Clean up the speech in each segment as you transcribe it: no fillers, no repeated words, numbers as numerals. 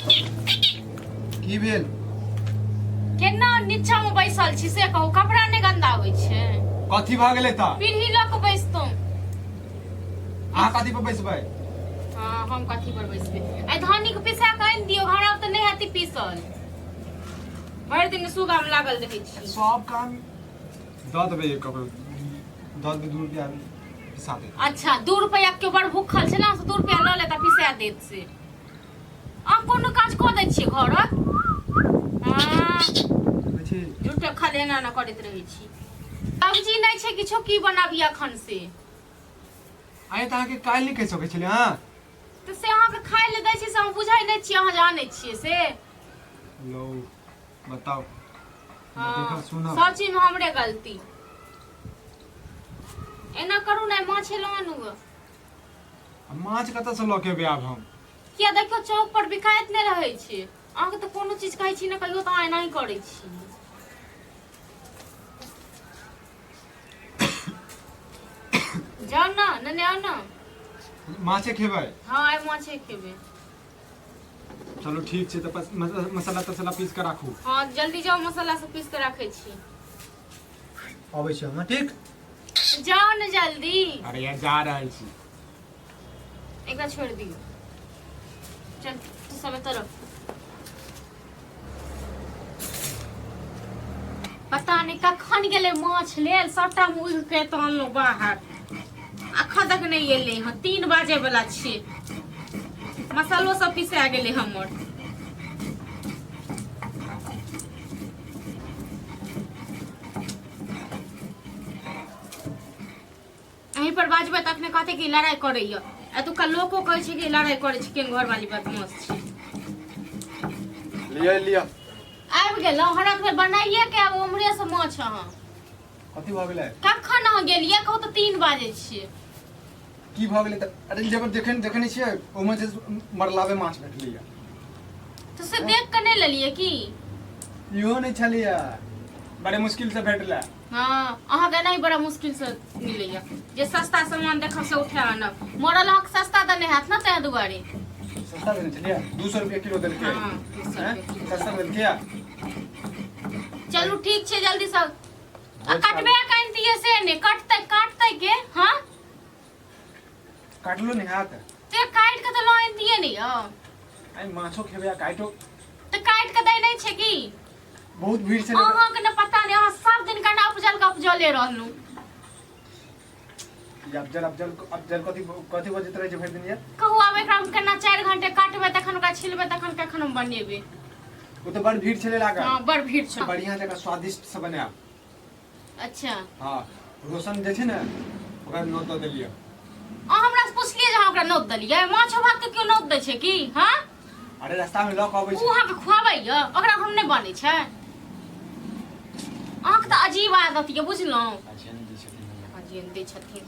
की भेल? केना नीचा में बैसल छी से कहू, कपड़ा नहि गंदा होइ छै? कथी भऽ गेलै तऽ? पीढ़ी लऽ कऽ बैसतहुँ। अहाँ कथी पर बैसबै? हाँ, हम कथी पर बैसबै? आइ धानी के पिसा कऽ आनि दियौ, हमरा तऽ नहि हेतै पीसल। भरि दिन सुगा में लागल रहै छी। सब काम दऽ देबै, ककरो दऽ देबै, 2 रुपया पिसा देत। अच्छा, 2 रुपया केओ बड़ भूखल छै ने, से 2 रुपया लऽ लेता, पिसा देत से। अहाँ कोनो काज कऽ दै छियै घरक? हाँ। देखै छी। झूठे खाली एना एना करैत रहै छी। सब्जी नहि छै किछो, की बनाबी अखन से? आइ तऽ अहाँके काल्हि नहि कहि सकै छलियै अहाँ। तऽ से अहाँके खाय लए दै छी से हम बुझै नहि छियै, अहाँ जानै छियै से। लो बताउ। हाँ, देखब सुनब। सब चीजमे हमरे गलती। एना करू ने, माछ लऽ आनू गऽ। आ माछ कतऽसँ लऽ के एबै आब हम? किया, देखियौ चौक पर बिकाइत नहि रहै छै? अहाँके तऽ कोनो चीज कहै छी ने कहियो तऽ अहाँ एनाही करै छी। जाउ ने, नेने आउ ने। माछे खेबै? हँ, आइ माछे खेबै। चलू ठीक छै, तऽ मसाला तसाला पीस कऽ राखू। हँ, जल्दी जाउ, मसाला सब पीस कऽ राखै छी। अबै छी हम, ठीक? जाउ ने जल्दी। अरे यार, जा रहल छी। एकरा छोड़ि दियौ। चल, तू सब एतऽ रह। पता नहि कखन गेलै माछ लेल, सबटा हम उघि के एतऽ अनलहुँ बाहर, अखन तक नहि एलै हँ। 3 बाजे वाला छियै, मसालो सब पिसा गेलै हमर। अहीं पर बाजबै तऽ अखने कहतै कि लड़ाइ करैया। एतुका लोको कहै छै कि लड़ाइ करै छै, केहन घरवाली बदमाश छै। लिअ लिअ। आबि गेलहुँ? हमरा तऽ बनाइए के आब उम्हरे से माछ अहाँ। कथी भऽ गेलै? कखन अहाँ गेलियै कहू तऽ? 3 बाजै छियै। की भऽ गेलै तऽ? अरे जब देखे देखने छियै, ओहिमे जे मरलावे माछ भेटलैया। तऽ से देख कऽ नहि लेलियै की? इहो नहि छलैया, बड़े मुश्किल से भेटलै। हँ, अहाँके एनाही बड़ा मुश्किल से मिलैया। जे सस्ता सामान देखब से उठा आनब। मरल अहाँके सस्ता तऽ नहि हैत ने, ताहि दुआरे। सस्ता देने छलियै? 200 रुपया किलो देलकै। हाँ, 200 हैं? रुपया किलो। सस्ता देलकै। चलू ठीक छै, जल्दी सब आ कटबे कनितियै से नहि कटतै, काटतै के? हँ। काटलो नहि हाथ। ते काटि कऽ तऽ लऽ अनितियै ने यौ। आइ माछो खेबै आ काटो? तऽ काटि कऽ दै नहि छै की? बहुत भीड़ छलै। अहाँके ने पता नहि, अहाँ सब दिन कना उपजल के उपजले रहलहुँ। ई अफजल अफजल अफजल कथी कथी बजैत रहै छै भरि दिन यार? कहू आब एकरा हम केना 4 घंटे काटबै, तखन ओकरा छिलबै, तखन कखन हम बनेबै? ओ तऽ बड़ भीड़ छलै लागल। हँ, बड़ भीड़ छै। बढ़िया जगह स्वादिष्ट से बनायब। अच्छा। हँ, रोशन जे छै ने, ओकरा नोत दऽ देलियै। अहाँ हमरा से पुछलियै जे अहाँ ओकरा नोत देलियै? माछो भात के केओ नोत दै छै की? हँ? अरे रास्ता में लऽ कऽ अबै ओ छै। अहाँके खुआबैया, ओकरा हम नहि बनै छै? अहाँके तऽ अजीब आदत यऽ, बुझलहुँ? अच्छा, नहि दै छथिन हमरा। अजीब दै छथिन।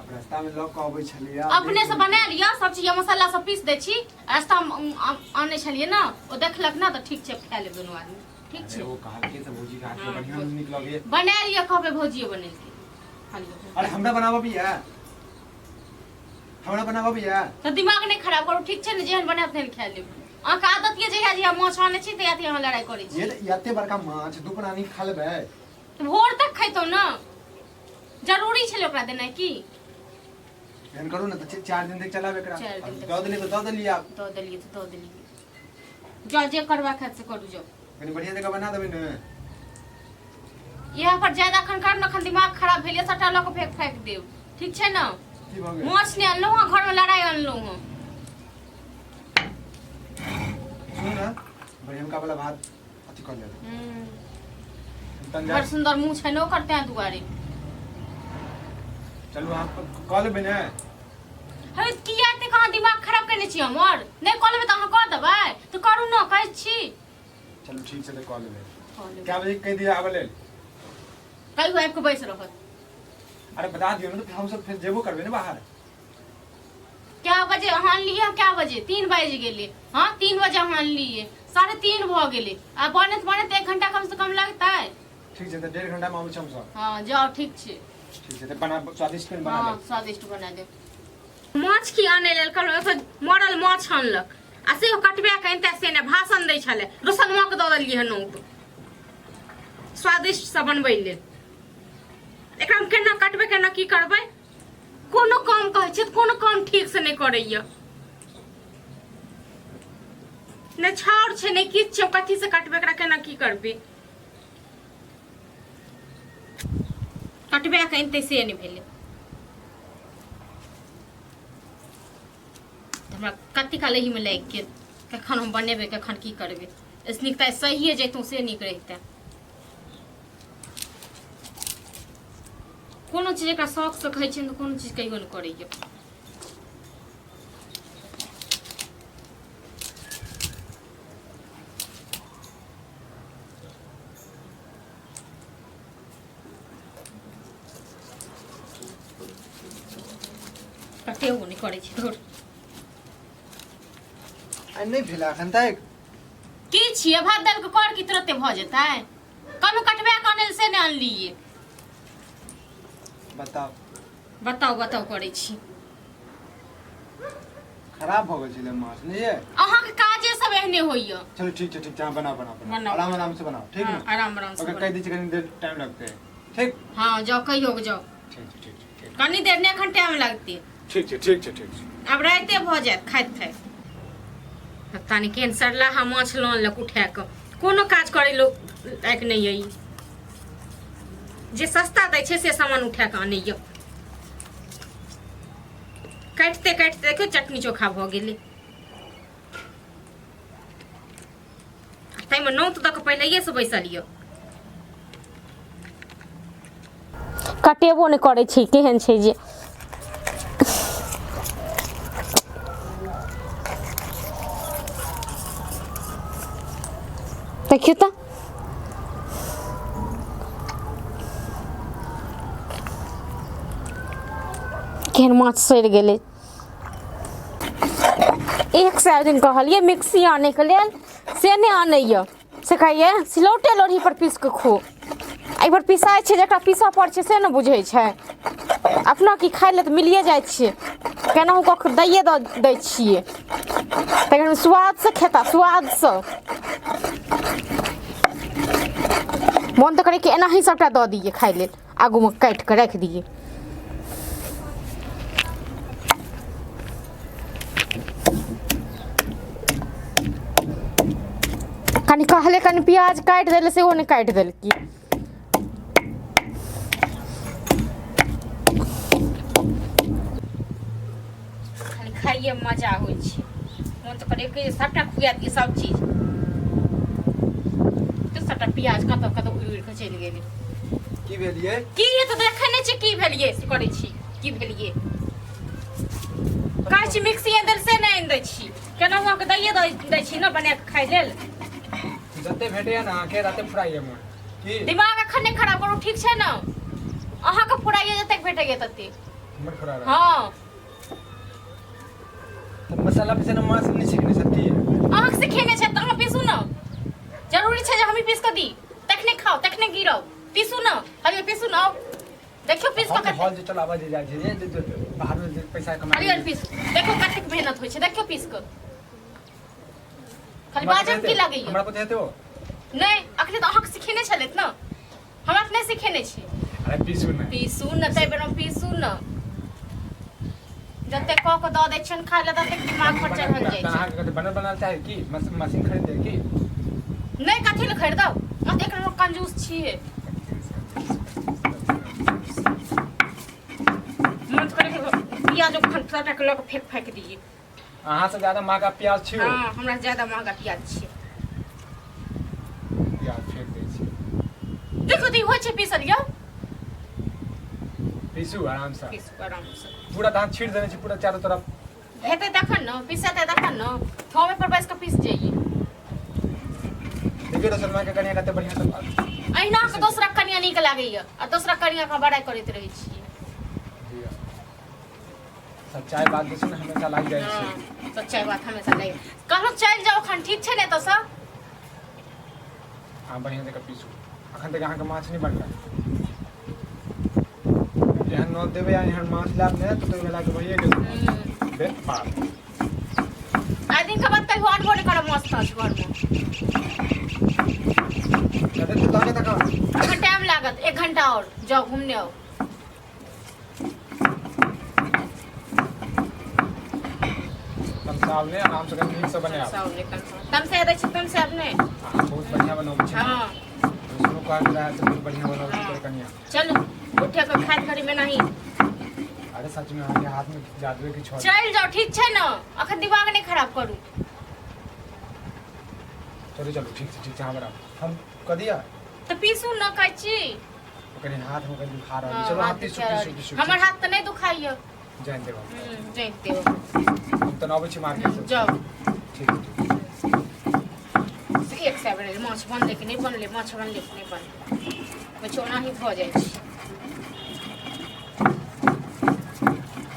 आब रास्ता में लऽ कऽ अबै छलियै। अपने से बना लिअ सब चीज, मसाला सब पीस दै छी। रास्ता मे आनै छलियै ने, ओ देखलक ने तऽ ठीक छै, खा लेब दुनू आदमी, ठीक अरे छै। ओ कहलकै तऽ भौजी के हाथ के हाँ, बढ़िया नीक लगैया। बना लिअ, कहबै भौजिए बनेलकै, खा लिअ। अरे हमरा बनाबऽ भी है, हमरा बनाबऽ भी है। तऽ दिमाग नहि खराब करू, ठीक छै ने? जेहन बनायब तेहन खा लेब। अहाँके आदत यऽ, जहिया जहिया माछ आनै छी तहिया तहिया अहाँ लड़ाइ करै छी। ये एते बड़का माछ दू प्राणी खा लेबै? तऽ भोर तक खैतहुँ ने, जरूरी छलै ओकरा देनाइ की? एहन करू ने तऽ 4 दिन तक चलाब एकरा। 4 दिन तक। दऽ देलियै तऽ दऽ देलियै आब। दऽ देलियै तऽ दऽ देलियै, जाउ, जे करबाक हैत से करू, जाउ। कनि बढ़िया जगह बना देबै ने। इएह पर ज्यादा एखन करब ने, एखन दिमाग खराब भेल यऽ, सभटा लऽ कऽ फेंक फाँकि देब, ठीक छै ने? की भऽ गेल? माछ नहि अनलहुँ हँ, घरमे लड़ाइ अनलहुँ हँ। सुनू ने, बढ़ियनका वाला भात अथी कऽ लेब। तन बड़ सुन्दर मुँह छै ने ओकर, तें दुआरे। चलू, अहाँ कऽ लेबै ने। हे, किया एतेक अहाँ दिमाग खराब केने छी हमर? नहि कऽ लेबै तऽ अहाँ कऽ देबै तऽ करू ने, कहै छी। चलू ठीक छै, तऽ कऽ लेबै। कऽ लेबै। कए बजे कहि दिअ आबऽ लेल? कहियो आबि कऽ बैस रहत। अरे बता दियौ ने तऽ हमसब फेर जेबो करबै ने बाहर। कए बजे अहाँ अनलियै? कए बजे? 3 बाजि गेलै। हँ, 3 बजे अहाँ अनलियै, 3:30 भऽ गेलै, आ बनैत बनैत एक घंटा कमसँ कम लगतै। ठीक छै, तऽ 1.5 घंटा मे आबै छी हमसब। हँ, जाउ, ठीक छै। ठीक छै, तऽ बना, स्वादिष्ट कनि बना हँ लेब। स्वादिष्ट बना देब। माछ की आनै लेल कहलहुँ, एतऽ मरल माछ आनलक। आ सेहो कटबा के अनिते से नहि भाषण दै छलै रोशनमा के दऽ देलियै हन नोत स्वादिष्ट से बनबै लेल। एकरा हम केना कटबै केना की करबै? कोनो काम कहै छियै तऽ कोनो काम ठीक से नहि करैया। नहि छाउर छै नहि किछु छै, कथी से कटबै एकरा केना की करबै? कटबे के अनिते से नहि भेलै। हमरा कते काल एहिमे लागि गेल, कखन हम बनेबै कखन की करबै। एहिसँ नीक तऽ सहिए जैतहुँ से नीक रहितै। कोनो चीज एकरा शौकसँ कहै छियै तऽ कोनो चीज कहियो नहि करैए। कटेबो नहि करै छै धुर। आ नहि भेल एखन तक? की छियै भात दालि के कर की तुरते भऽ जेतै? कहलहुँ कटबा कऽ अनैल से नहि अनलियै। बताउ बताउ बताउ करै छी। खराब भऽ गेल छलै माछ नहि ये? अहाँके काजे सब एहने होइया। चलो ठीक छै ठीक छै, अहाँ बनाओ बनाओ बनाओ। बनाओ। आराम आराम से बनाओ, ठीक हाँ, ने? आराम आराम से ओकरा बनाओ। कहि दै छियै कनि देर टाइम लगतै, ठीक? हाँ जाओ कहियो के जाओ। ठीक छै ठीक छै ठीक। कनी देर नहि एखन टाइम लगतै। ठीक छै ठीक छै ठीक छै। आब राइते भऽ जायत खाइत खाइत। पता नहि केहन सरलाहा माछ लऽ अनलक उठा कऽ। कोनो काज करै लोक लायक नहि यऽ ई। जे सस्ता दै छै से सामान उठा कऽ आनैया। काटिते काटिते देखियौ चटनी चोखा भऽ गेलै। ताहिमे नौत दऽ कऽ पहिलैएसँ बैसल यऽ। कटेबो नहि करै छै केहन छै जे। देखियौ तऽ केहन माछ सड़ि गेलै। एक सए दिन कहलियै मिक्सी आनैके लेल से नहि आनैए। से कहैए सिलौटे लोढ़ीपर पीस कऽ खो। एहिपर पिसाइ छै जकरा पीसऽ पड़ै छै से ने बुझै छै। अपना की खाइ लए तऽ मिलिए जाइ छै, केनाहु कऽ कऽ दैए दऽ दै छियै। तखन स्वादसँ खेता स्वादसँ। मोन तऽ करै कि एनाही सभटा दऽ दियै खाइ लेल, आगूमे काटि कऽ राखि दियै। कनि कहले कनि प्याज काटि देले सेहो नहि काटि देलकै। खाली खाइए मजा होइ छै। मोन तऽ करै कि सभटा खुआ दियै सब चीज। तऽ सभटा प्याज कतऽ कतऽ उड़ि उड़ि कऽ चलि गेलै। की भेलियै? की ये तऽ देखै नहि छी की भेलियै से करै छी की भेलियै। कहै छी मिक्सी आनि देल से नहि आनि दै छी। केना अहाँके दैए दै छी ने बना कऽ खाइ लेल। जते भेटैया ने अहाँके तते फुराइया मोन। की दिमाग एखन नहि खराब करू, ठीक छै ने? अहाँके फुराइया जतेक भेटैया तते। हमर फुरा रहल। हाँ। तऽ मसाला पीसै ने माँ सब नहि सीखने छथि? अहाँके सिखेने छै तऽ अहाँ पीसू ने। जरूरी छै जे हमही पीस कऽ दी तखने खाउ तखने गिरौ। पीसू ने हरियर पीसू ने। देखियौ पीस कऽ हॉल हॉल जे चलाबऽ जे जाइ छै जे जे बाहर में जे पैसा कमा हरियर पीस देखियौ कतेक मेहनत होइ छै। देखियौ पीस कऽ खाली बाजब की लगैया। हमरा पता हेतै ओ? नहि अखने तऽ अहाँके सिखेने छलथि ने, हमरा तऽ नहि सिखेने छी। अरे पीसू ने पीसू ने ताहि बेर हम पीसू ने। जते कऽ कऽ दऽ दै छियनि खाय लए ततेक दिमाग पर चढ़ल जाइ छै। अहाँके कथी बनल बनाल चाही की मशीन खरीद दे की? नहि कथी लए खरीदब, अहाँ तऽ एक नम्बर कंजूस छियै। मन तऽ करै प्याज खन सबटा के लऽ कऽ फेंक फाकि दियै। अहाँ से ज्यादा महंगा प्याज छियो। हाँ हमरा ज्यादा महंगा प्याज छियै। प्याज फेंक दै छी। देखो दी होइ छै पीसल यौ। पीसू आराम से। पीसू आराम से। पूरा धान छीट देने छी पूरा चारों तरफ। हेतै तखन ने पीसतै तखन ने। थोमे पर बैस कऽ पीस जइयै। देखियौ रसलमा के कनिया कते बढ़िया से अहिना अहाँके दोसरा कनिया नीक लागैया आ दोसरा कनिया के बड़ाइ करैत रहै छियै। सच्चाई बात जे छै ने हमेशा लागि जाइ छै। सच्चाई बात हमेशा लागि। कहलहुँ चलि जाउ अखन, ठीक छै ने एतऽसँ? अहाँ बढ़िआँ जकाँ पीसू। अखन तक अहाँके माछ नहि बनल। एहन नोत देबै आ एहन माछ लायब नहि तऽ ओहि वला के भइए गेल। बाप। आइ दिन के बाद कहियो अनबो नहि करब माछ ताछ घरमे। कते तू ताके तका। अखन टाइम लागत 1 घंटा और, जाउ घूमने आउ। तमसाब नहि, आराम से कनि नीकसँ बनायब। तमसा दै छी, तमसाब नहि। अहाँ बहुत बढ़िआँ बनबै छी। हँ। सुनू, कहैत रहै तऽ बहुत बढ़िआँ बनबै छी तोहर कनिया। चलू उठे के खाइत घड़ी में नहीं। अरे सच में अहाँके हाथमे जादुए किछु छल। चलि जाउ, ठीक छै ने? अखन दिमाग नहि खराब करू। चलू चलू, ठीक छै ठीक छै, हमरा हम कऽ दिया। तऽ पीसू न, कहै छी। कनि हाथमे कनि दुखा रहल हँ, छै। चलू हाथ अहाँ पीसू। दुखा पीसू रहल। पीसू। हमर हाथ तऽ नहि दुखाइया। जानि देब हम। जानि देब। हम तऽ अबै छी मार्केट से। जाउ। ठीक ठीक। से एक सए बनलै माछ, बनलै कि नहि बनलै? माछ बनलै कि नहि बनलै? होइ छै ओनाही भऽ जाइ छै।